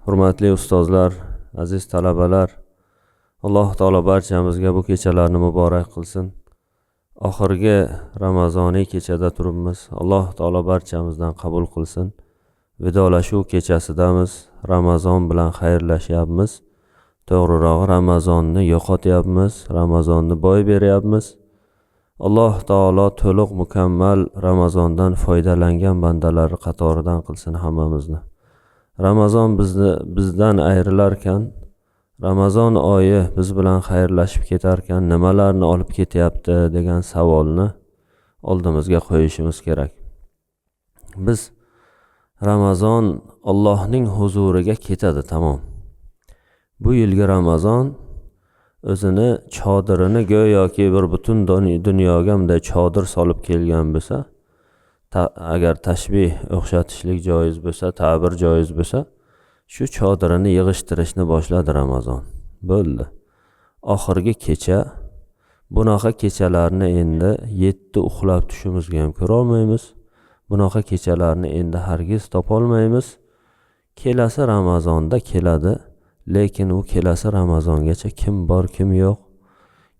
Hurmatli ustozlar, aziz talabalar, Alloh taolo barchamizga bu kechalarni muborak qilsin. Oxirgi Ramazoniy kechada turibmiz. Alloh taolo barchamizdan qabul qilsin. Vidolashuv kechasidamiz. Ramazon bilan xayrlashyapmiz. To'g'rirog'i, Ramazonni yo'qotyapmiz, Ramazonni boy beryapmiz. Alloh taolo to'liq mukammal Ramazondan foydalangan bandalar qatoridan qilsin hammamizni. Ramazon bizni bizdan ayrilarkan, Ramazon oyi biz bilan xayrlashib ketarkan, nimalarni olib ketyapti degan savolni oldimizga qo'yishimiz kerak. Biz Ramazon Allohning huzuriga ketadi, tamom. Bu yilgi Ramazon o'zini chodirini go'yoki bir butun dunyoga bunday chodir solib kelgan bo'lsa, agar tashbih o'xshatishlik joiz bo'lsa, ta'bir joiz bo'lsa, shu chodirini yig'ishtirishni boshladi Ramazon. Bo'ldi. Oxirgi kecha, bunaqa kechalarni endi 7 uxlab tushimizga ham ko'ra olmaymiz. Bunaqa kechalarni endi hargiz topolmaymiz. Kelasi Ramazonda keladi, lekin u kelasi Ramazongacha kim bor, kim yo'q?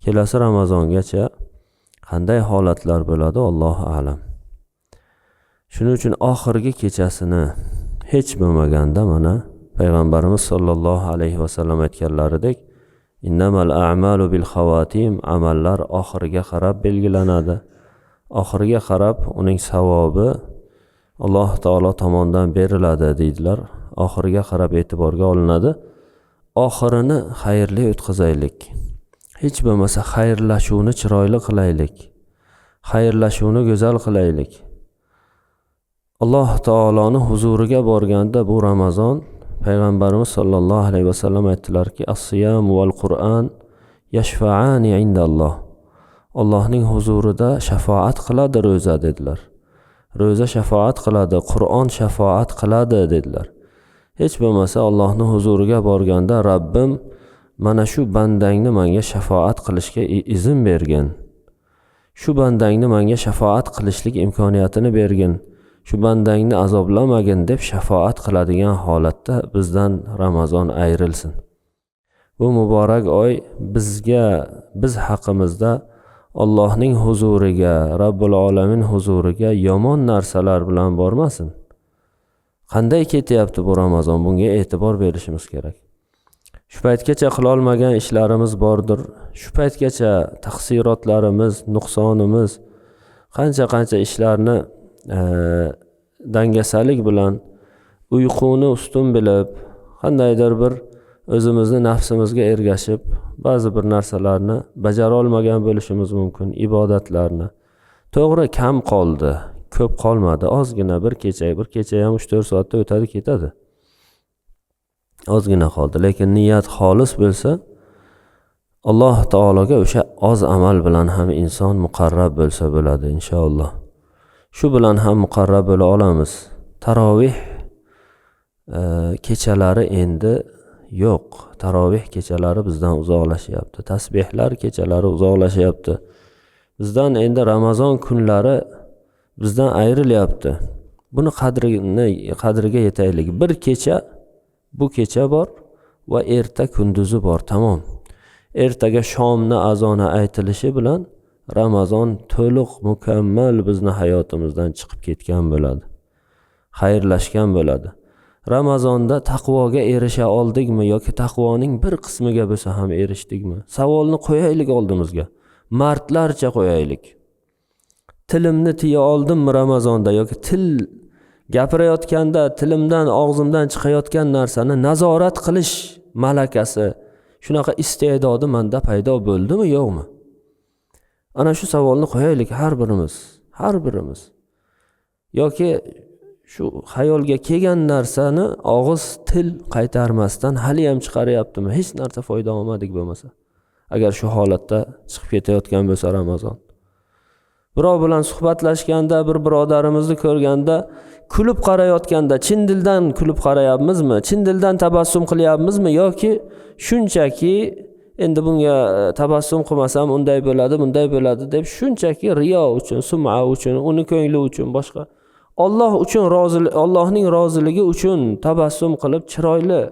Kelasi Ramazongacha qanday holatlar bo'ladi, Allohu a'lam. Shuning uchun oxirgi kechasini hech bo'lmaganda mana Payg'ambarimiz sollallohu alayhi vasallam aytganlaridek, innamal a'malu bil xawatim, amallar oxiriga qarab belgilanadi. Oxiriga qarab uning savobi Alloh taolo tomonidan beriladi deydilar. Oxiriga qarab e'tiborga olinadi. Oxirini xayrli o'tkazaylik. Hech bo'lmasa xayrlashuvni chiroyli qilaylik. Xayrlashuvni go'zal qilaylik. Alloh taoloni huzuriga borganda bu Ramazon, Payg'ambarimiz sollallohu alayhi vasallam aytdilarki, as-siyam val Qur'an yashfa'ani indalloh. Allohning huzurida shafoat qiladi ro'za dedilar. Ro'za shafoat qiladi, Qur'on shafoat qiladi dedilar. Hech bo'lmasa Allohning huzuriga borganda Rabbim mana shu bandangni menga shafoat qilishga izn bergin. Shu bandangni menga shafoat qilishlik imkoniyatini bergin. Shu bandangni azoblamagin deb shafoat qiladigan holatda bizdan Ramazon ayrilsin. Bu muborak oy bizga, biz haqimizda Allohning huzuriga, Rabbul alamin huzuriga yomon narsalar bilan bormasin. Qanday ketyapti bu Ramazon? Bunga e'tibor berishimiz kerak. Shu paytgacha qila olmagan ishlarimiz bordir. Shu paytgacha taqsirotlarimiz, nuqsonimiz, qancha-qancha ishlarni dangasalik bilan uyquni ustun bilib, qandaydir bir o'zimizni nafsimizga ergashib, ba'zi bir narsalarni bajara olmagan bo'lishimiz mumkin, ibodatlarni. To'g'ri, kam qoldi, ko'p qolmadi, ozgina bir kecha, bir kecha ham 3-4 soatda o'tadi, ketadi. Ozgina qoldi, lekin niyat xolis bo'lsa, Alloh taologa o'sha oz amal bilan ham inson muqarrab bo'lsa bo'ladi inshaalloh. Shu bilan ham muqarrab bo'la olamiz. Tarovih kechalari endi yo'q. Tarovih kechalari bizdan uzoqlashyapti. Tasbihlar kechalari uzoqlashyapti. Bizdan endi Ramazon kunlari bizdan ayrilyapti. Buni qadriga yetaylik. Bir kecha, bu kecha bor va erta kunduzi bor, tamom. Ertaga shomni azoni aytilishi bilan Ramazon to'liq mukammal bizni hayotimizdan chiqib ketgan bo'ladi. Xayrlashgan bo'ladi. Ramazonda taqvoga erisha oldikmi yoki taqvoning bir qismiga bo'lsa ham erishdikmi? Savolni qo'yaylik oldimizga. Mardlarcha qo'yaylik. Tilimni tiya oldimmi Ramazonda yoki til gapirayotganda tilimdan, og'zimdan chiqayotgan narsani nazorat qilish malakasi, shunaqa iste'dodi menda paydo bo'ldimi, yo'qmi? Ana shu savolni qo'yaylik har birimiz, har birimiz. Yoki shu xayolga kelgan narsani og'iz til qaytarmasdan hali ham chiqaryaptimi? Hech narsa foyda olmadik bo'lmasa. Agar shu holatda chiqib ketayotgan bo'lsa Ramazon. Birov bilan suhbatlashganda, bir birodarimizni ko'rganda kulib qarayotganda chin dildan kulib qarayapmizmi? Chin dildan tabassum qilyapmizmi yoki shunchaki endi bunga tabassum qilmasam unday bo'ladi, bunday bo'ladi deb shunchaki riyo uchun, sum'a uchun, uni ko'ngli uchun boshqa Alloh uchun Allohning roziligi uchun tabassum qilib chiroyli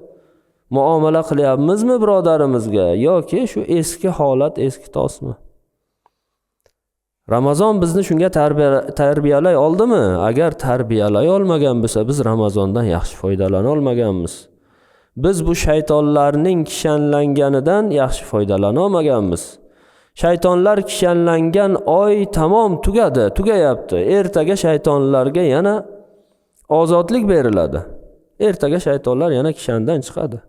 muomala qilyapmizmi birodarimizga yoki shu eski holat, eski tosmi? Ramazon bizni shunga tarbiyalay oldimi? Agar tarbiyalay olmagan bo'lsa, biz Ramazondan yaxshi foydalana olmaganmiz. Biz bu shaytonlarning kishanlanganidan yaxshi foydalana olmaganmiz. Shaytonlar kishanlangan oy tamom tugadi, tugayapti. Ertaga shaytonlarga yana ozodlik beriladi. Ertaga shaytonlar yana kishandan chiqadi.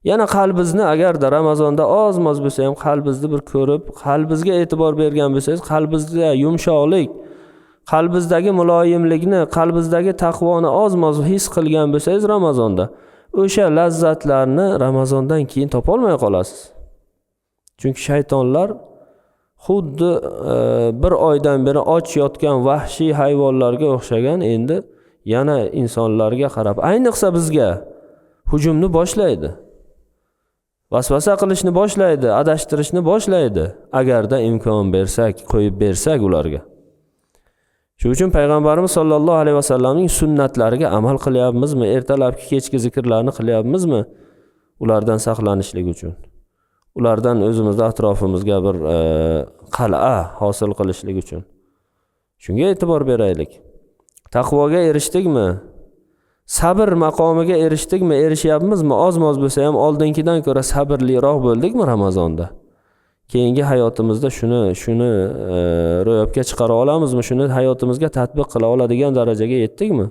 Yana qalbimizni agarda Ramazonda oz-moz bo'lsa ham qalbimizni bir ko'rib, qalbimizga e'tibor bergan bo'lsangiz, qalbimizda yumshoqlik, qalbimizdagi muloyimlikni, qalbimizdagi taqvoni oz-moz his qilgan bo'lsangiz Ramazonda, o'sha lazzatlarni Ramazondan keyin topa olmay qolasiz. Chunki shaytonlar xuddi bir oydan beri och yotgan vahshiy hayvonlarga o'xshagan endi yana insonlarga qarab, ayniqsa bizga hujumni boshlaydi. Vasvasa qilishni boshlaydi, adashtirishni boshlaydi, agarda imkon bersak, qo'yib bersak ularga. Shu uchun payg'ambarimiz sollallohu alayhi vasallamning sunnatlariga amal qilyapmizmi? Ertalabki, kechki zikrlarni qilyapmizmi? Ulardan saqlanishlik uchun. Ulardan o'zimizni atrofimizga bir qal'a hosil qilishlik uchun. Shunga e'tibor beraylik. Taqvoga erishdikmi? Sabr maqomiga erishdikmi? Erishyapmizmi? Oz-moz bo'lsa ham oldingidan ko'ra sabrliroq bo'ldikmi Ramazonda? Keyingi hayotimizda shuni ro'yobga chiqara olamizmi? Shuni hayotimizga tatbiq qila oladigan darajaga yetdikmi?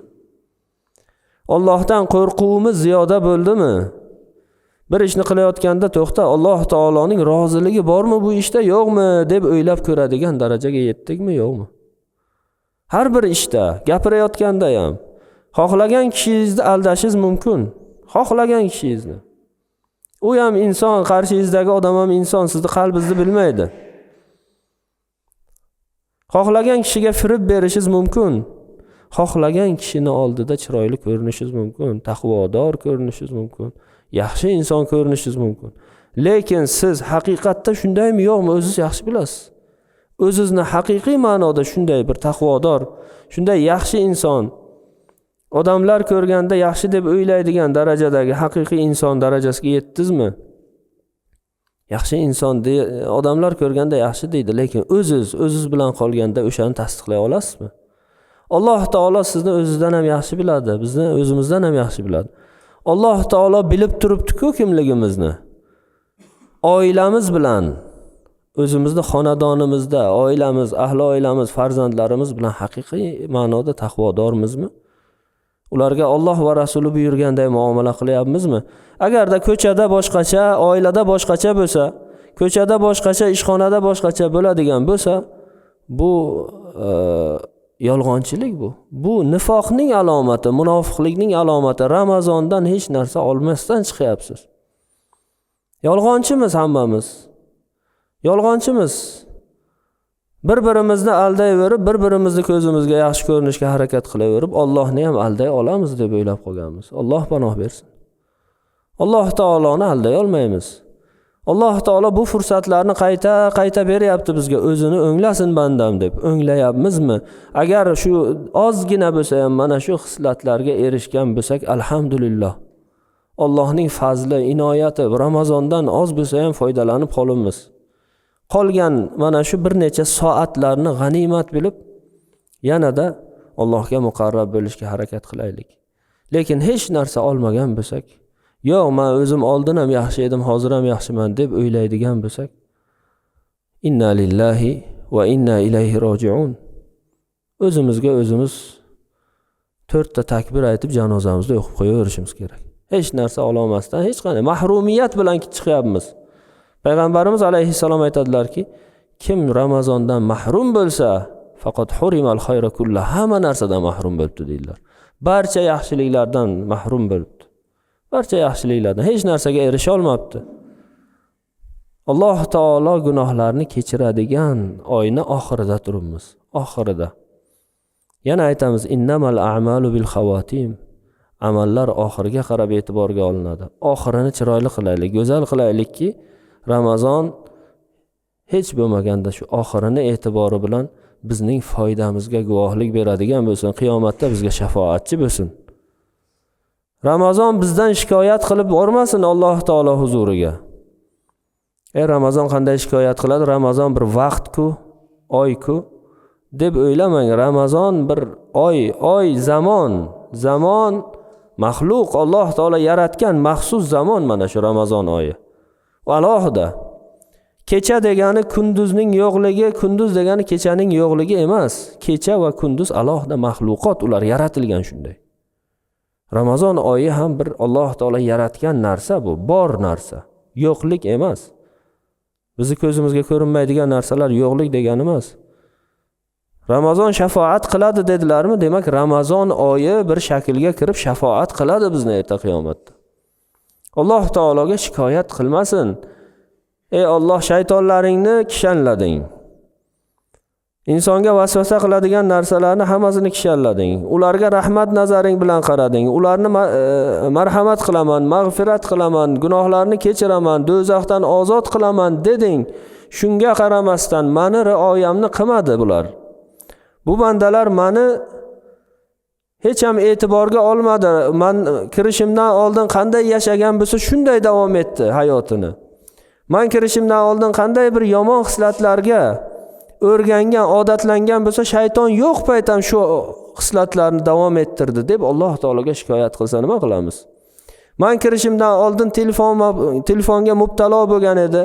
Allohdan qo'rquvimiz ziyoda bo'ldimi? Bir ishni qilayotganda to'xta, Alloh taoloning roziligi bormi bu ishda, yo'qmi deb o'ylab ko'radigan darajaga yetdikmi, yo'qmi? Har bir ishda, gapirayotganda ham xohlagan kishingizni aldashingiz mumkin. Xohlagan kishingizni. U ham inson, qarshingizdagi odam ham inson, sizni qalbingizni bilmaydi. Xohlagan kishiga firib berishingiz mumkin. Xohlagan kishini oldida chiroyli ko'rinishingiz mumkin, taqvodor ko'rinishingiz mumkin, yaxshi inson ko'rinishingiz mumkin. Lekin siz haqiqatda shundaymi, yo'qmi, o'zingiz yaxshi bilasiz. O'zingizni haqiqiy ma'noda shunday bir taqvodor, shunday yaxshi inson, odamlar ko'rganda yaxshi deb o'ylaydigan darajadagi haqiqiy inson darajasiga yetdingizmi? Yaxshi inson odamlar ko'rganda yaxshi deydi, lekin o'zingiz bilan qolganda o'shani tasdiqlay olasizmi? Alloh taolo sizni o'zingizdan ham yaxshi biladi, bizni o'zimizdan ham yaxshi biladi. Alloh taolo bilib turibdi-ku kimligimizni. Oilamiz bilan, o'zimizni xonadonimizda, oilamiz, ahli oilamiz, farzandlarimiz bilan haqiqiy ma'noda taqvodormizmi? Ularga Alloh va Rasuli buyurganday muomala qilyapmizmi? Agarda ko'chada boshqacha, oilada boshqacha bo'lsa, ko'chada boshqacha, ishxonada boshqacha bo'ladigan bo'lsa, bu yolg'onchilik bu. Bu nifoqning alomati, munofiqlikning alomati. Ramazondan hech narsa olmasdan chiqyapsiz. Yolg'onchimiz hammamiz. Yolg'onchimiz. Bir-birimizni aldayverib, bir-birimizni ko'zimizga yaxshi ko'rinishga harakat qilaverib, Allohni ham alday olamiz deb o'ylab qolganmiz. Alloh panoh bersin. Alloh taoloni alday olmaymiz. Alloh taolo bu fursatlarni qayta-qayta beryapti bizga, o'zini o'nglasin bandam deb. O'nglayapmizmi? Agar shu ozgina bo'lsa ham mana shu xislatlarga erishgan bo'lsak, alhamdulillah. Allohning fazli, inoyati, Ramazondan oz bo'lsa ham foydalanib qolamiz. Qolgan mana shu bir necha soatlarni g'animat bilib, yanada Allohga muqarrab bo'lishga harakat qilaylik. Lekin hech narsa olmagan bo'lsak, yo'q, men o'zim oldin ham yaxshi edim, hozir ham yaxshiman deb o'ylaydigan bo'lsak, inna lillahi va inna ilayhi roji'un. O'zimizga o'zimiz 4 ta takbir aytib janozamizni o'qib qo'yaverishimiz kerak. Hech narsa ololmasdan, hech qanday mahrumiyat bilan chiqyapmiz. Payg'ambarimiz alayhissalom aytadilarki, kim Ramazondan mahrum bo'lsa, faqat hurimal xayra kullu, hamma narsadan mahrum bo'libdi deydilar. Barcha yaxshiliklardan mahrum bo'libdi. Barcha yaxshiliklardan hech narsaga erisha olmabdi. Alloh taolo gunohlarni kechiradigan oyni oxirida turibmiz. Oxirida. Yana aytamiz, innamal a'malu bil xawatim. Amallar oxiriga qarab e'tiborga olinadi. Oxirini chiroyli qilaylik, go'zal qilaylikki, Ramazon hech bo'lmaganda shu oxirini e'tibori bilan bizning foydamizga guvohlik beradigan bo'lsin, qiyomatda bizga shafoatchi bo'lsin. Ramazon bizdan shikoyat qilib bormasin Alloh taolo huzuriga. Ramazon qanday shikoyat qiladi? Ramazon bir vaqt-ku, oy-ku deb o'ylamang. Ramazon bir oy, oy zamon, zamon maxluq, Alloh taolo yaratgan maxsus zamon mana shu Ramazon oyi. Alohida. Kecha degani kunduzning yo'qligi, kunduz degani kechaning yo'qligi emas. Kecha va kunduz alohida maxluqot, ular yaratilgan shunday. Ramazon oyi ham bir Alloh taolo yaratgan narsa bu, bor narsa, yo'qlik emas. Bizi ko'zimizga ko'rinmaydigan narsalar yo'qlik degani emas. Ramazon shafoat qiladi dedilarmi? Demak, Ramazon oyi bir shaklga kirib shafoat qiladi bizni erta qiyomatda. Alloh taologa shikoyat qilmasin. Ey Alloh, shaytonlaringni kishanlading. Insonga vasvasa qiladigan narsalarni hammasini kishanlading. Ularga rahmat nazaring bilan qarading. Ularni marhamat qilaman, mag'firat qilaman, gunohlarni kechiraman, do'zaxdan ozod qilaman deding. Shunga qaramasdan meni rioyamni qilmadi bular. Bu bandalar meni hech ham e'tiborga olmadi. Men kirishimdan oldin qanday yashagan bo'lsa, shunday davom etdi hayotini. Men kirishimdan oldin qanday bir yomon xislatlarga o'rgangan, odatlangan bo'lsa, shayton yo'q payt ham shu xislatlarni davom ettirdi deb Alloh taologa shikoyat qilsa nima qilamiz? Men kirishimdan oldin telefonga mubtalo bo'lgan edi.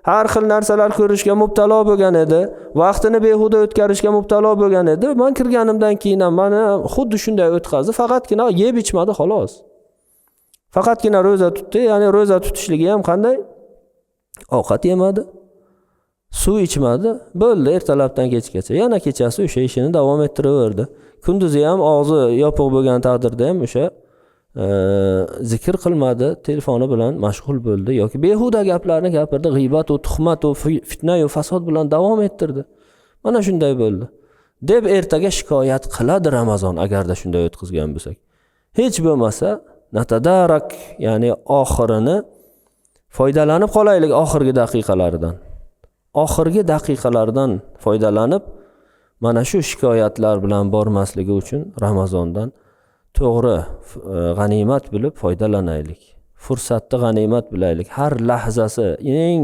Har xil narsalar ko'rishga mubtalo bo'lgan edi. Vaqtini behuda o'tkazishga mubtalo bo'lgan edi. Men kirganimdan keyin ham meni xuddi shunday o'tkazdi, faqatgina yeb ichmadi xolos. Faqatgina ro'za tutdi, ya'ni ro'za tutishligi ham qanday? Ovqat yemadi, suv ichmadi, bo'ldi ertalabdan kechgacha. Yana kechasi o'sha ishini davom ettiraverdi. Kunduzi ham og'zi yopiq bo'lgan taqdirda ham o'sha zikr qilmadi, telefoni bilan mashg'ul bo'ldi yoki behuda gaplarni gapirdi, g'iybat va tuhmat va fitna va fasod bilan davom ettirdi. Mana shunday bo'ldi deb ertaga shikoyat qiladi Ramazon agarda shunday o'tkazgan bo'lsak. Hech bo'lmasa natadarak, ya'ni oxirini foydalanib qolaylik, oxirgi daqiqalardan. Oxirgi daqiqalardan foydalanib mana shu shikoyatlar bilan bormasligi uchun Ramazondan to'g'ri g'animat bilib foydalanaylik. Fursatni g'animat bilaylik. Har lahzasi eng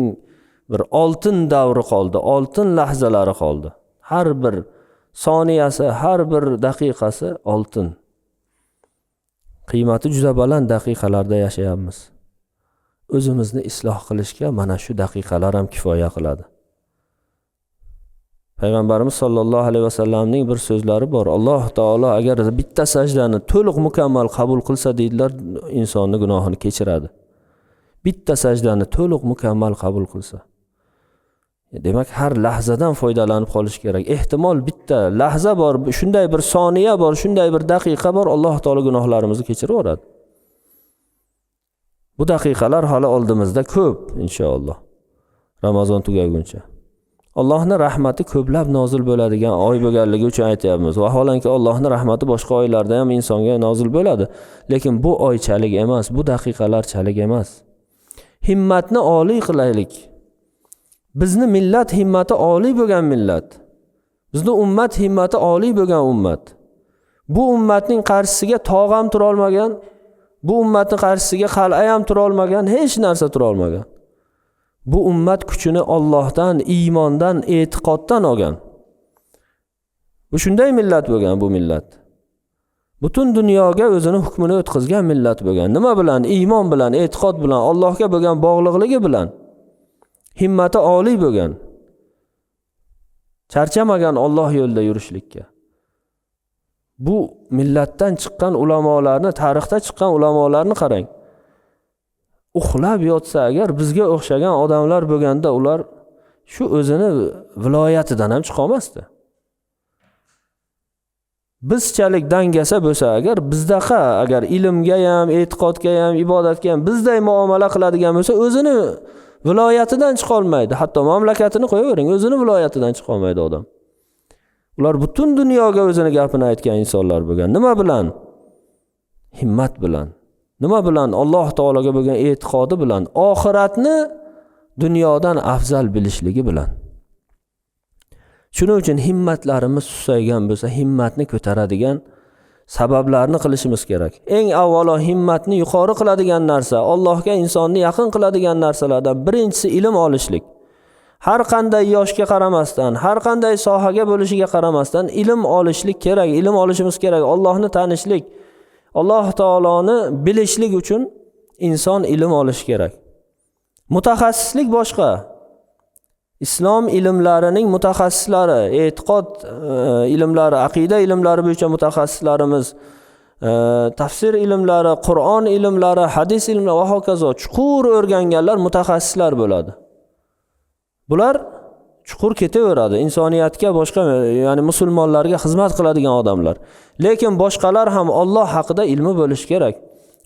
bir oltin davri qoldi, oltin lahzalari qoldi. Har bir soniyasi, har bir daqiqasi oltin. Qiymati juda baland daqiqalarda yashayapmiz. O'zimizni isloh qilishga mana shu daqiqalar ham kifoya qiladi. Payg'ambarimiz sollallohu alayhi vasallamning bir so'zlari bor. Alloh taolo agar bitta sajdani to'liq mukammal qabul qilsa deydilar, insonni gunohini kechiradi. Bitta sajdani to'liq mukammal qabul qilsa. Demak, har lahzadan foydalanib qolish kerak. Ehtimol bitta lahza bor, shunday bir soniya bor, shunday bir daqiqa bor, Alloh taolo gunohlarimizni kechirib yuboradi. Bu daqiqalar hali oldimizda ko'p inshaalloh. Ramazon tugaguncha. Allohning rahmati ko'plab nozil bo'ladigan oy bo'lganligi uchun aytyapmiz. Vaholanki Allohning rahmati boshqa oylarda ham insonga nozil bo'ladi, lekin bu oychalik emas, bu daqiqalarchalik emas. Himmatni oliy qilaylik. Bizni millat himmati oliy bo'lgan millat. Bizni ummat himmati oliy bo'lgan ummat. Bu ummatning qarshisiga tog' ham tura olmagan, bu ummatning qarshisiga qal'a ham tura olmagan, hech narsa tura olmagan. Bu ummat kuchini Allohdan, iymondan, e'tiqoddan olgan. Bu shunday millat bo'lgan bu millat. Butun dunyoga o'zini hukmini o'tkazgan millat bo'lgan. Nima bilan? Iymon bilan, e'tiqod bilan, Allohga bo'lgan bog'liqligi bilan. Himmati oliy bo'lgan. Charchamagan Alloh yo'lida yurishlikka. Bu millatdan chiqqan ulamolarni, tarixda chiqqan ulamolarni qarang. Uxlab yotsa agar bizga o'xshagan odamlar bo'lganda ular shu o'zini viloyatidan ham chiqa olmasdi. Bizchalik dangasa bo'lsa agar, bizdaqa agar ilmga ham, e'tiqodga ham, ibodatga ham bizday muomala qiladigan bo'lsa, o'zini viloyatidan chiqa olmaydi. Hatto mamlakatini qo'yavering, o'zini viloyatidan chiqa olmaydi odam. Ular butun dunyoga o'zini gapini aytgan insonlar bo'lgan. Nima bilan? Himmat bilan. Nima bilan? Alloh taologa bo'lgan e'tiqodi bilan, oxiratni dunyodan afzal bilishligi bilan. Shuning uchun himmatlarimiz susaygan bo'lsa, himmatni ko'taradigan sabablarni qilishimiz kerak. Eng avvalo himmatni yuqori qiladigan narsa, Allohga insonni yaqin qiladigan narsalardan birinchisi ilm olishlik. Har qanday yoshga qaramasdan, har qanday sohaga bo'lishiga qaramasdan ilm olishlik kerak, ilm olishimiz kerak, Allohni tanishlik, Alloh taoloni bilishlik uchun inson ilm olish kerak. Mutaxassislik boshqa. Islom ilmlarining mutaxassislari, e'tiqod ilmlari, aqida ilmlari bo'yicha mutaxassislarimiz, tafsir ilmlari, Qur'on ilmlari, hadis ilmlari va hokazo chuqur o'rganganlar mutaxassislar bo'ladi. Bular chuqur ketaveradi, insoniyatga boshqa, ya'ni musulmonlarga xizmat qiladigan odamlar. Lekin boshqalar ham Alloh haqida ilmi bo'lish kerak.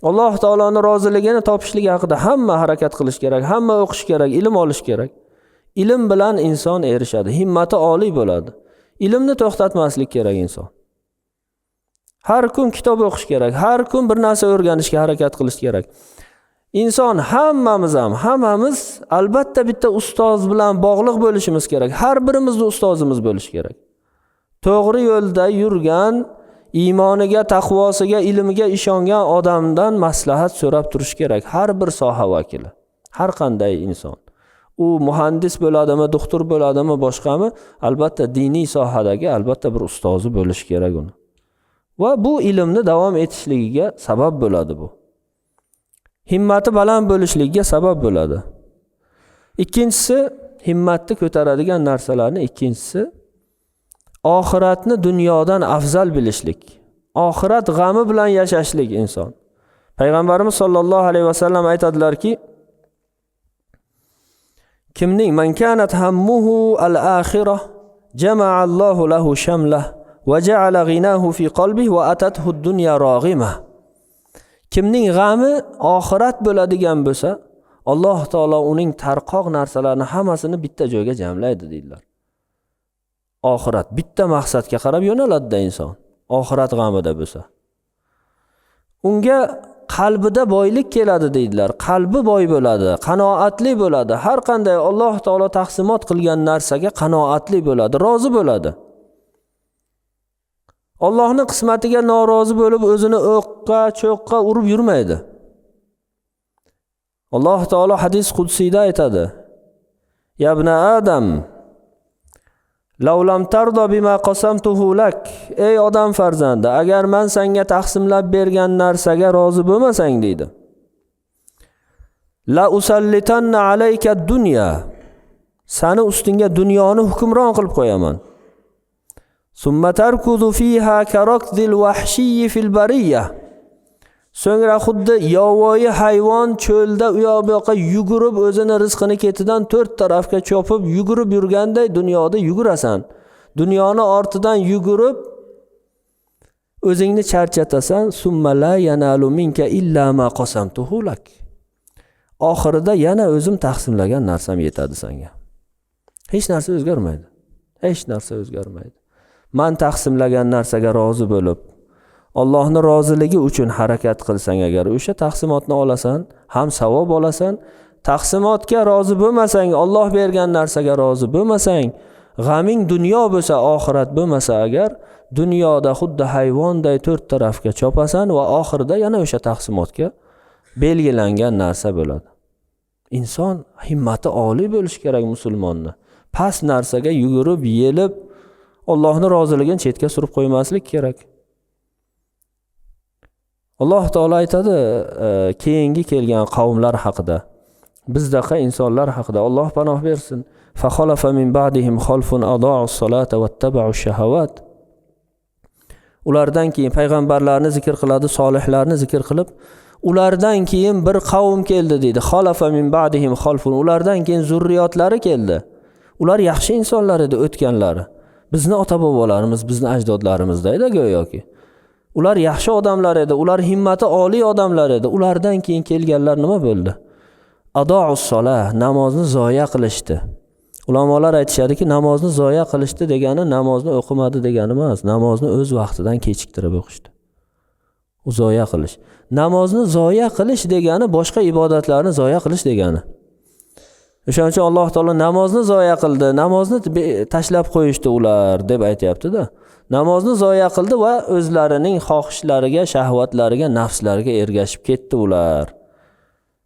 Alloh taoloning roziligini topishligi haqida hamma harakat qilish kerak, hamma o'qish kerak, ilm olish kerak. Ilm bilan inson erishadi, himmati oliy bo'ladi. Ilmni to'xtatmaslik kerak inson. Har kun kitob o'qish kerak, har kun bir narsa o'rganishga harakat qilish kerak. Inson hammamiz ham, hammamiz albatta bitta ustoz bilan bog'liq bo'lishimiz kerak. Har birimizning ustozimiz bo'lishi kerak. To'g'ri yo'lda yurgan, iymoniga, taqvosiga, ilmiga ishongan odamdan maslahat so'rab turish kerak har bir soha vakili, har qanday inson. U muhandis bo'ladimi, doktor bo'ladimi, boshqami, albatta diniy sohadagi albatta bir ustozi bo'lishi kerak uni. Va bu ilmni davom etishligiga sabab bo'ladi bu. Himmati baland bo'lishligiga sabab bo'ladi. Ikkinchisi, himmatni ko'taradigan narsalarni ikkinchisi oxiratni dunyodan afzal bilishlik. Oxirat g'ami bilan yashashlik inson. Payg'ambarimiz sollallohu alayhi vasallam aytadilarki, kimning man kanat hammuhu al-akhirah jama'a Allohu lahu shamlah va ja'ala ghinahu fi qalbihi va atathu ad-dunya raghimah. Kimning g'ami oxirat bo'ladigan bo'lsa, Alloh taolo uning tarqoq narsalarini hammasini bitta joyga jamlaydi deydilar. Oxirat bitta maqsadga qarab yo'naladi-da inson. Oxirat g'amida bo'lsa. Unga qalbida boylik keladi deydilar. Qalbi boy bo'ladi, qanoatli bo'ladi. Har qanday Alloh taolo taqsimot qilgan narsaga qanoatli bo'ladi, rozi bo'ladi. Allohning qismatiga norozi bo'lib o'zini o'qqa, cho'qqa urib yurmaydi. Alloh taolo hadis qudsiyda aytadi: "Ya ibna Adam, law lam tarda bima qasamtuhu lak." Ey odam farzandi, agar men senga taqsimlab bergan narsaga rozi bo'lmasang deydi. La usallitanna alayka ad-dunya. Seni ustingga dunyoni hukmron qilib qo'yaman. Summa tarkudu fiha karakdil wahshiyyi fil bariyya. So'ngra xuddi yovvoyi hayvon cho'lda u yoq bu yoqqa yugurib o'zini rizqini ketidan to'rt tarafga chopib yugurib yurganday dunyoda yugurasan. Dunyoni ortidan yugurib o'zingni charchatasan. Summa la yanalu minka illa ma qasamtuhu lak. Oxirida yana o'zim taqsimlagan narsam yetadi senga. Hech narsa o'zgarmaydi. Hech narsa o'zgarmaydi. Man taqsimlagan narsaga rozi bo'lib, Allohning roziligi uchun harakat qilsang agar o'sha taqsimotni olasan, ham savob olasan. Taqsimotga rozi bo'lmasang, Alloh bergan narsaga rozi bo'lmasang, g'aming dunyo bo'lsa, oxirat bo'lmasa agar, dunyoda xuddi hayvonday to'rt tarafga chopasan va oxirida yana o'sha taqsimotga belgilangan narsa bo'ladi. Inson himmati oliy bo'lishi kerak musulmonni. Past narsaga yugurib, yelib, Allohning roziligini chetga surib qo'ymaslik kerak. Alloh taolo aytadi, keyingi kelgan qavmlar haqida, bizdaqa insonlar haqida Alloh panoh bersin. Fa khalafa min ba'dihim khalfun adaa'u as-salata wattaba'u ash-shahawat. Ulardan keyin payg'ambarlarni zikr qiladi, solihlarni zikr qilib, ulardan keyin bir qavm keldi deydi. Khalafa min ba'dihim khalfun. Ulardan keyin zurriyotlari keldi. Ular yaxshi insonlar edi o'tganlari. Bizni ota-bobolarimiz, bizni ajdodlarimizda edi go'yoki. Ular yaxshi odamlar edi, ular himmati oliy odamlar edi. Ulardan keyin kelganlar nima bo'ldi? Ado'us solah, namozni zoya qilishdi. Ulamolar aytishadiki, namozni zoya qilishdi degani namozni o'qimadi degani emas, namozni o'z vaqtidan kechiktirib o'qishdi. U zoya qilish. Namozni zoya qilish degani boshqa ibodatlarni zoya qilish degani. O'shaning uchun Alloh taolo namozni zoya qildi, namozni tashlab qo'yishdi ular deb aytyapti-da. Namozni zoya qildi va o'zlarining xohishlariga, shahvatlariga, nafslariga ergashib ketdi ular.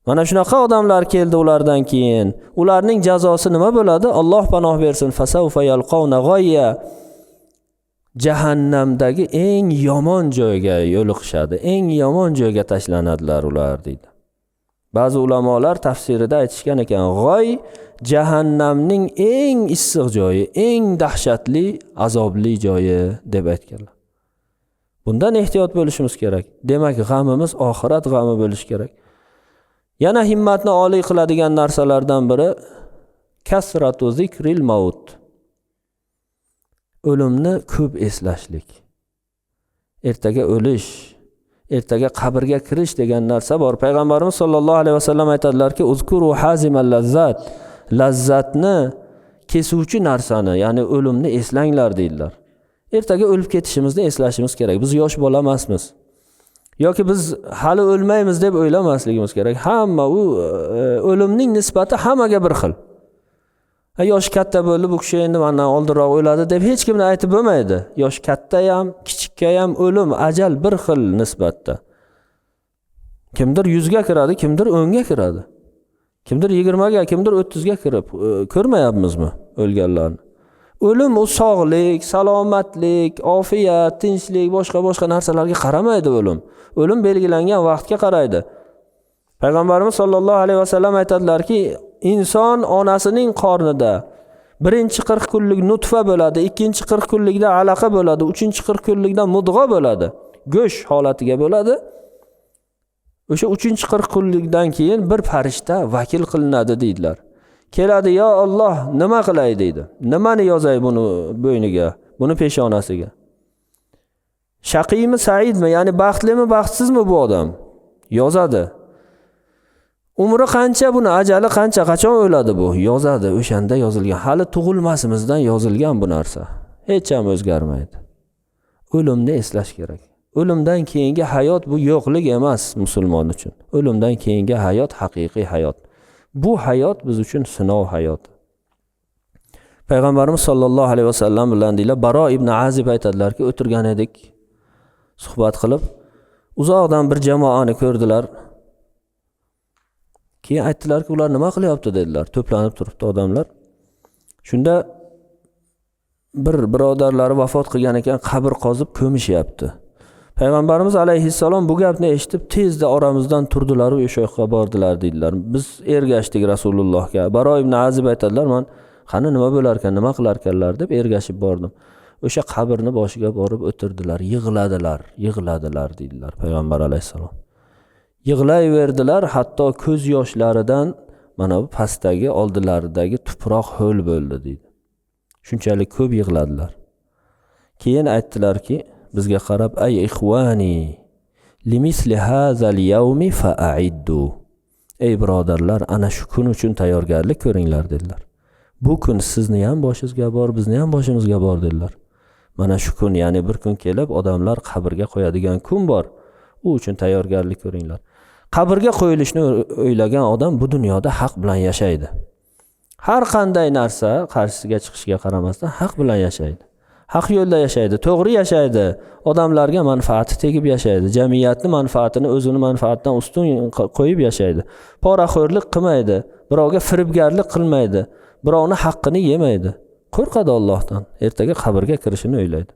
Mana shunaqa odamlar keldi ulardan keyin. Ularning jazosi nima bo'ladi? Alloh panoh bersin. Fasawfa yalqawna g'ayya. Jahannamdagi eng yomon joyga yo'liqishadi, eng yomon joyga tashlanadilar ular deydi. Ba'zi ulamolar tafsirida aytishgan ekan, g'oy jahannamning eng issiq joyi, eng dahshatli, azobli joyi deb aytganlar. Bundan ehtiyot bo'lishimiz kerak. Demak, g'amimiz oxirat g'ami bo'lishi kerak. Yana himmatni oliy qiladigan narsalardan biri kasratu zikril maut. O'limni ko'p eslashlik. Ertaga o'lish, ertaga qabrga kirish degan narsa bor. Payg'ambarimiz sollallohu alayhi vasallam aytadilarki, uzkuru hazimal lazzat, lazzatni kesuvchi narsani, ya'ni o'limni eslanglar deydilar. Ertaga o'lib ketishimizni eslashimiz kerak. Biz yosh bola emasmiz. Yoki biz hali o'lmaymiz deb o'ylamasligimiz kerak. Hamma u o'limning nisbati hammaga bir xil. Yosh katta bo'ldi, bu kishi endi mendan oldinroq o'ladi deb hech kimni aytib bo'lmaydi. Yosh katta ham, kichikka ham o'lim, ajal bir xil nisbatda. Kimdir 100 ga kiradi, kimdir 10 ga kiradi. Kimdir 20 ga, kimdir 30 ga kirib, ko'rmayapmizmi o'lganlarni? O'lim u sog'lik, salomatlik, ofiyat, tinchlik, boshqa-boshqa narsalarga qaramaydi o'lim. O'lim belgilangan vaqtga qaraydi. Payg'ambarimiz sollallohu alayhi vasallam aytadilarki, inson onasining qornida birinchi 40 kunlik nutfa bo'ladi, ikkinchi 40 kunlikda alaqa bo'ladi, uchinchi 40 kunlikda mudg'a bo'ladi, go'sht holatiga bo'ladi. O'sha uchinchi 40 kunlikdan keyin bir farishta vakil qilinadi deydilar. Keladi, yo Alloh, nima qilay deydi. Nimani yozay buni bo'yniga, buni peshonasiga? Shaqiymi, saidmi, ya'ni baxtlimi, baxtsizmi bu odam? Yozadi. Umri qancha buni, ajali qancha, qachon o'ladi bu? Yozadi, o'shanda yozilgan. Hali tug'ilmasimizdan yozilgan bu narsa. Hech ham o'zgarmaydi. O'limni eslash kerak. O'limdan keyingi hayot bu yo'qlik emas musulmon uchun. O'limdan keyingi hayot haqiqiy hayot. Bu hayot biz uchun sinov hayoti. Payg'ambarimiz sollallohu alayhi vasallam bilan deylar, Baro ibn Azib aytadilarki, o'tirgan edik, suhbat qilib, uzoqdan bir jamoani ko'rdilar. Keyin aytdilarki, ular nima qilyapti dedilar. To'planib turibdi odamlar. Shunda bir birodarlari vafot qilgan ekan, qabr qozib ko'mishyapti. Payg'ambarimiz alayhissalom bu gapni eshitib tezda oramizdan turdilar va o'sha yoqqa bordilar dedilar. Biz ergashdik Rasulullohga. Baro ibn Azib aytadilar, men qani nima bo'lar ekan, nima qilar ekanlar deb ergashib bordim. O'sha qabrni boshiga borib o'tirdilar, yig'ladilar, yig'ladilar dedilar Payg'ambar alayhissalom. Yig'layverdilar, hatto ko'z yoshlaridan mana bu pastdagi oldilaridagi tuproq ho'l bo'ldi deydi. Shunchalik ko'p yig'ladilar. Keyin aytdilarki, bizga qarab, ay ixvani, limisli hazal yawmi fa'iddu. Ey birodarlar, ana shu kun uchun tayyorgarlik ko'ringlar dedilar. Bu kun sizni ham boshingizga bor, bizni ham boshimizga bor dedilar. Mana shu kun, ya'ni bir kun kelib odamlar qabrga qo'yadigan kun bor. U uchun tayyorgarlik ko'ringlar. Qabrga qo'yilishni o'ylagan odam bu dunyoda haq bilan yashaydi. Har qanday narsa qarshisiga chiqishiga qaramasdan haq bilan yashaydi. Haq yo'lda yashaydi, to'g'ri yashaydi, odamlarga manfaati tegib yashaydi, jamiyatni manfaatini o'zini manfaatidan ustun qo'yib yashaydi. Poraxo'rlik qilmaydi, birovga firibgarlik qilmaydi, birovni haqqini yemaydi. Qo'rqadi Allohdan, ertaga qabrga kirishini o'ylaydi.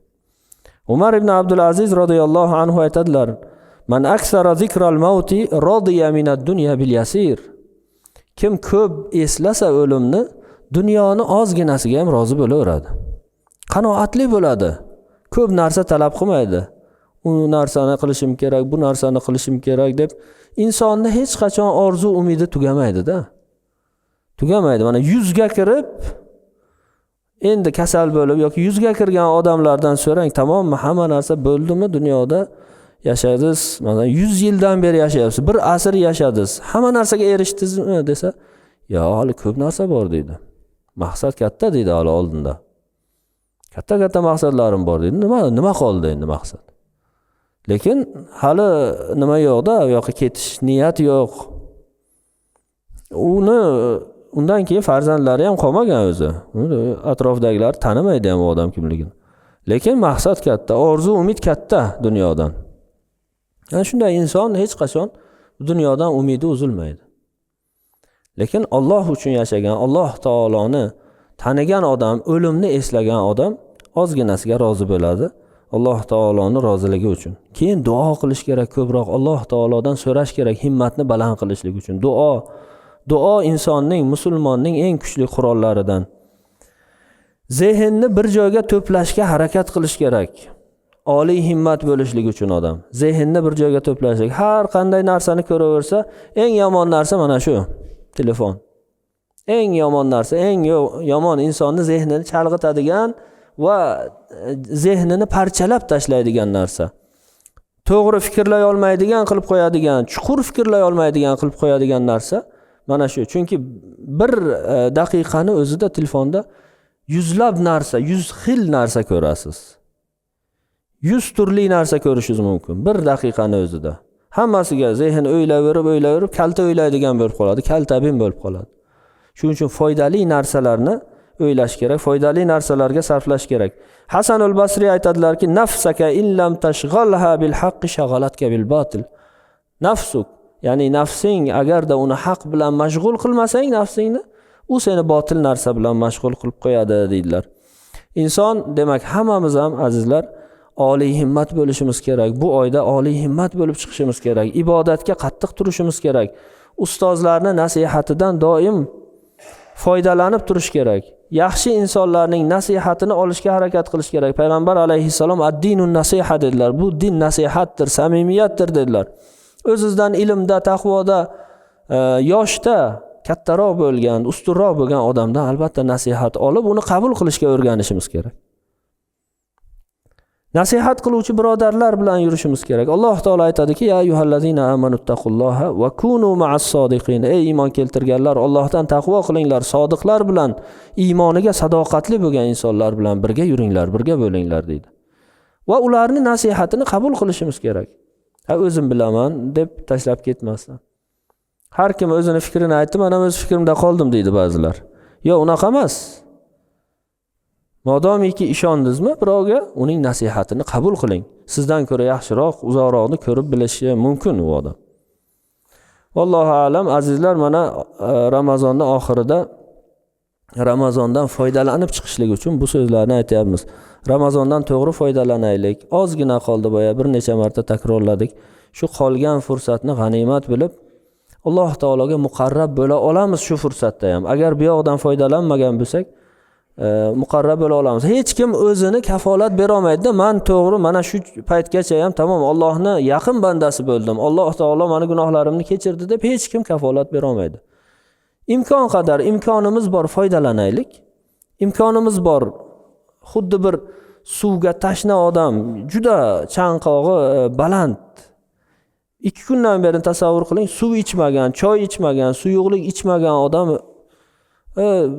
Umar ibn Abdulaziz radhiyallohu anhu aytadilar: "Man aksara zikral mauti radiya minad dunya bil yasir." Kim ko'p eslasa o'limni, dunyoni ozginasiga ham rozi bo'laveradi. Qanoatli bo'ladi. Ko'p narsa talab qilmaydi. U narsani qilishim kerak, bu narsani qilishim kerak deb insonni hech qachon orzu umidi tugamaydi-da. Tugamaydi. Mana 100 ga kirib endi kasal bo'lib yoki 100 ga kirgan odamlardan so'rang, tamommi, hamma narsa bo'ldimi dunyoda? Yashadingiz, mana 100 yildan beri yashayapsiz, bir asr yashadingiz, hamma narsaga erishdingizmi desa, yo, hali ko'p narsa bor deydi. Maqsad katta deydi hali oldinda. Katta-katta maqsadlarim bor deydi. Nima qoldi endi maqsad? Lekin hali nima yo'q-da, u yoqqa ketish niyat yo'q. Uni Undan keyin farzandlari ham qolmagan o'zi. Atrofdagilar tanimaydi ham u odam kimligini. Lekin maqsad katta, orzu umid katta dunyodan. Ana shunday inson hech qachon dunyodan umidi uzilmaydi. Lekin Alloh uchun yashagan, Alloh taoloni tanigan odam, o'limni eslagan odam ozginasiga rozi bo'ladi. Alloh taoloning roziligi uchun. Keyin duo qilish kerak ko'proq, Alloh taolodan so'rash kerak himmatni baland qilishlik uchun. Duo insonning, musulmonning eng kuchli qurollaridan. Zehnni bir joyga to'plashga harakat qilish kerak. Oliy himmat bo'lishlik uchun odam zehnni bir joyga to'plashlik. Har qanday narsani ko'raversa, eng yomon narsa mana shu telefon. Eng yomon narsa, eng yomon insonni zehnini chalg'itadigan va zehnini parchalab tashlaydigan narsa. To'g'ri fikrlay olmaydigan qilib qo'yadigan, chuqur fikrlay olmaydigan qilib qo'yadigan narsa mana shu. Chunki bir daqiqani o'zida telefonda yuzlab narsa, 100 xil narsa ko'rasiz. 100 turli narsa ko'rishingiz mumkin bir daqiqani o'zida. Hammasiga zehn o'ylayverib, kalta o'ylaydigan bo'lib qoladi, kaltabin bo'lib qoladi. Shuning uchun foydali narsalarni o'ylash kerak, foydali narsalarga sarflash kerak. Hasanul Basri aytadilarki, nafsaka illam tashg'alha bil haqqi shag'alatka bil batil. Nafsuk, ya'ni nafsing agarda uni haq bilan mashg'ul qilmasang nafsingni, u seni botil narsa bilan mashg'ul qilib qo'yadi deydilar. Inson, demak, hammamiz ham azizlar oliy himmat bo'lishimiz kerak. Bu oyda oliy himmat bo'lib chiqishimiz kerak. Ibodatga qattiq turishimiz kerak. Ustozlarning nasihatidan doim foydalanib turish kerak. Yaxshi insonlarning nasihatini olishga harakat qilish kerak. Payg'ambar alayhissalom ad-dinun nasiha dedilar. Bu din nasihatdir, samimiyatdir dedilar. O'zizdan ilmda, taqvoda, yoshda kattaroq bo'lgan, ustunroq bo'lgan odamdan albatta nasihat olib, uni qabul qilishga o'rganishimiz kerak. Nasihat qiluvchi birodarlar bilan yurishimiz kerak. Alloh taolo aytadiki: "Ya ayyuhallazina amanuttaqulloha va kunu ma'as sodiqin." Ey iymon keltirganlar, Allohdan taqvo qilinglar, sodiqlar bilan, iymoniga sadoqatli bo'lgan insonlar bilan birga yuringlar, birga bo'linglar deydi. Va ularning nasihatini qabul qilishimiz kerak. Ha, o'zim bilaman deb tashlab ketmasdan. Har kim o'zini fikrini aytdi, men ham o'z fikrimda qoldim deydi ba'zilar. Yo'q, unaqa emas. Modomiki ishondingizmi birovga, uning nasihatini qabul qiling. Sizdan ko'ra yaxshiroq, uzoqroqni ko'rib bilishi mumkin u odam. Vallohu a'lam azizlar, mana Ramazonning oxirida Ramazondan foydalanib chiqishlik uchun bu so'zlarni aytyapmiz. Ramazondan to'g'ri foydalanaylik. Ozgina qoldi, boya bir necha marta takrorladik. Shu qolgan fursatni g'animat bilib, Alloh taologa muqarrab bo'la olamiz shu fursatda ham. Agar bu yoqdan foydalanmagan bo'lsak, muqarrab bo'la olamiz. Hech kim o'zini kafolat bera olmaydi-da, men to'g'ri mana shu paytgacha ham tamom Allohni yaqin bandasi bo'ldim. Alloh taolo meni gunohlarimni kechirdi deb hech kim kafolat bera olmaydi. Imkon qadar imkonimiz bor foydalanaylik. Imkonimiz bor, xuddi bir suvga tashna odam, juda chanqog'i baland. 2 kundan beri tasavvur qiling, suv ichmagan, choy ichmagan, suyuqlik ichmagan odam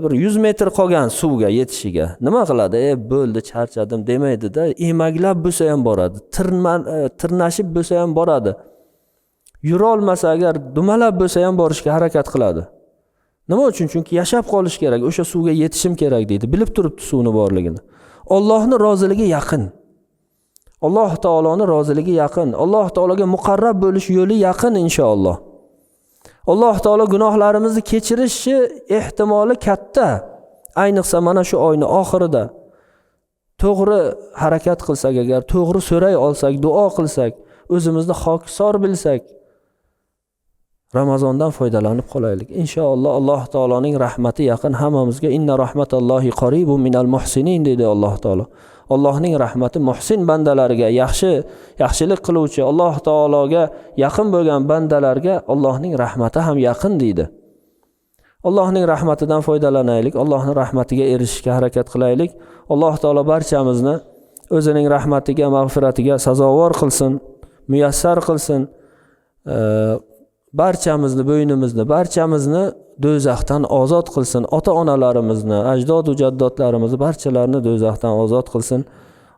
bir 100 metr qolgan suvga yetishiga nima qiladi? Bo'ldi, charchadim demaydi-da, emaklab bo'lsa ham boradi, tirnashib bo'lsa ham boradi. Yura olmasa agar dumalab bo'lsa ham borishga harakat qiladi. Nima uchun? Chunki yashab qolish kerak, o'sha suvga yetishim kerak deydi. Bilib turibdi suvni borligini. Allohning roziligi yaqin. Alloh taoloning roziligi yaqin. Alloh taologa muqarrab bo'lish yo'li yaqin inshaalloh. Alloh taolo gunohlarimizni kechirishi ehtimoli katta. Ayniqsa mana shu oyning oxirida to'g'ri harakat qilsak, agar to'g'ri so'ray olsak, duo qilsak, o'zimizni xokisor bilsak, Ramazondan foydalanib qolaylik. Inshaalloh Alloh taoloning rahmati yaqin hammamizga. Inna rahmatallohi qaribun minal muhsinin dedi Alloh taolo. Allohning rahmati muhsin bandalariga, yaxshilik qiluvchi, Alloh taologa yaqin bo'lgan bandalarga Allohning rahmati ham yaqin deydi. Allohning rahmatidan foydalanaylik, Allohning rahmatiga erishishga harakat qilaylik. Alloh taolo barchamizni o'zining rahmatiga, mag'firatiga sazovor qilsin, muyassar qilsin. Barchamizni bo'ynimizni, barchamizni do'zaxdan ozod qilsin. Ota-onalarimizni, ajdod va jaddodlarimizni barchalarini do'zaxdan ozod qilsin.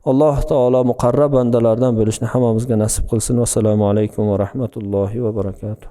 Alloh taolo muqarrab bandalardan bo'lishni hammamizga nasib qilsin. Vassalomu alaykum va rahmatullohi va barakatuh.